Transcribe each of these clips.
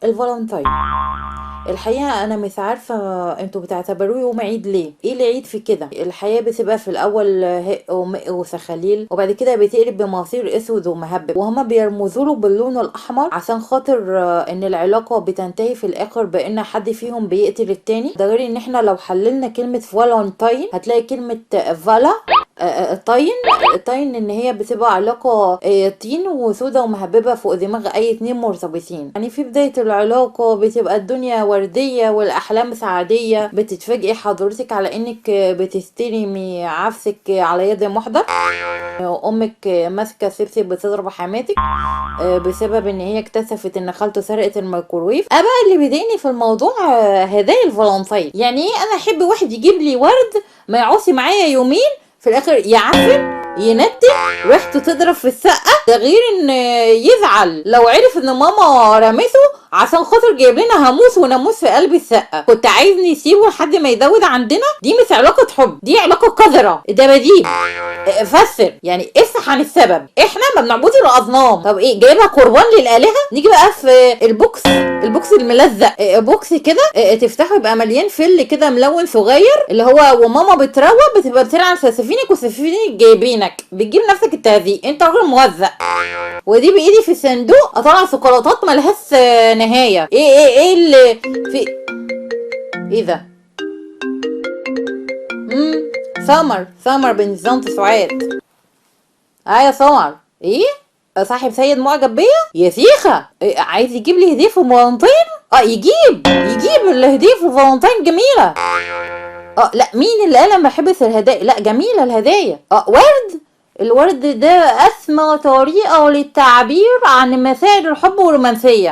الفالنتين. الحقيقة أنا مش عارفة انتوا بتعتبروه يوم عيد ليه؟ ايه العيد في كده؟ الحياة بتبقى في الأول هق ومق وسخاليل، وبعد كده بتقلب بمصير أسود ومهبب، وهما بيرمزوا له باللون الأحمر عشان خاطر إن العلاقة بتنتهي في الآخر بإن حد فيهم بيقتل التاني. ده غير إن احنا لو حللنا كلمة فالنتين هتلاقي كلمة فالا طين طين، ان هي بتبقى علاقة طين وسودة ومهببة فوق دماغ اي اتنين مرتبطين. يعني في بداية العلاقة بتبقى الدنيا وردية والاحلام سعادية، بتتفاجئي حضرتك على انك بتستلمي عفسك على يد محضر، امك ماسكة سبسب بتضرب حماتك بسبب ان هي اكتشفت ان خالته سرقت الميكروويف. بقى اللي بيضايقني في الموضوع هدايا الفالنتين. يعني ايه انا احب واحد يجيب لي ورد ما يعوصي معايا يومين، في الاخر يعفن ينتن ريحته تضرب في السقه، ده غير ان يزعل لو عرف ان ماما رمته عشان خاطر جايب لنا هاموس وناموس في قلب السقه. كنت عايز نسيبه لحد ما يزود عندنا. دي مش علاقة حب، دي علاقة قذرة دباديب. فسر يعني افصح عن السبب. احنا ما بنعبدش الاصنام، طب ايه جايبها قربان للالهه؟ نيجي بقى في ال box، ال box الملزق، box كده تفتحه يبقى مليان فل كده ملون صغير، اللي هو وماما بتروق بتبقى بتلعب سفينك وسفينك جايبينك، بتجيب نفسك التهزيق، انت راجل موزق. ودي بايدي في الصندوق اطلع شوكولاتات ملهاش نهاية. ايه ايه ايه اللي في ايه ده؟ سمر، سمر بنت طنط سعاد. اه يا سمر، ايه صاحب سيد معجب بيا يا سيخه؟ إيه عايز يجيب لي هديه في فالنتين؟ يجيب الهدية في فالنتين، جميلة. لا مين اللي قال انا ما بحبش الهدايا؟ لا جميلة الهدايا. ورد، الورد ده اسمى طريقه للتعبير عن مشاعر الحب والرومانسيه.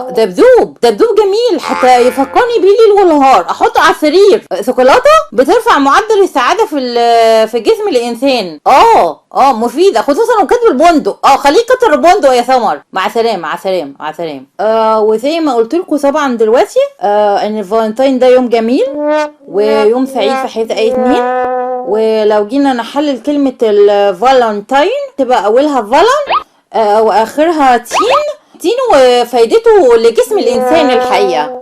دبدوب، دبدوب جميل حتى يفكرني بيه ليل ونهار، احطه على السرير. شوكولاتة بترفع معدل السعادة في جسم الانسان. مفيدة خصوصا لو كانت بالبندق. خليه كتر البندق يا سمر. مع سلامه، مع سلامه، مع سلامه. وزي ما قلت لكم طبعا دلوقتي ان الفالنتين ده يوم جميل ويوم سعيد في حياة اي اتنين. ولو جينا نحلل كلمة الفالنتين تبقى اولها فالن واخرها تين، تين وفايدته لجسم الانسان الحقيقة.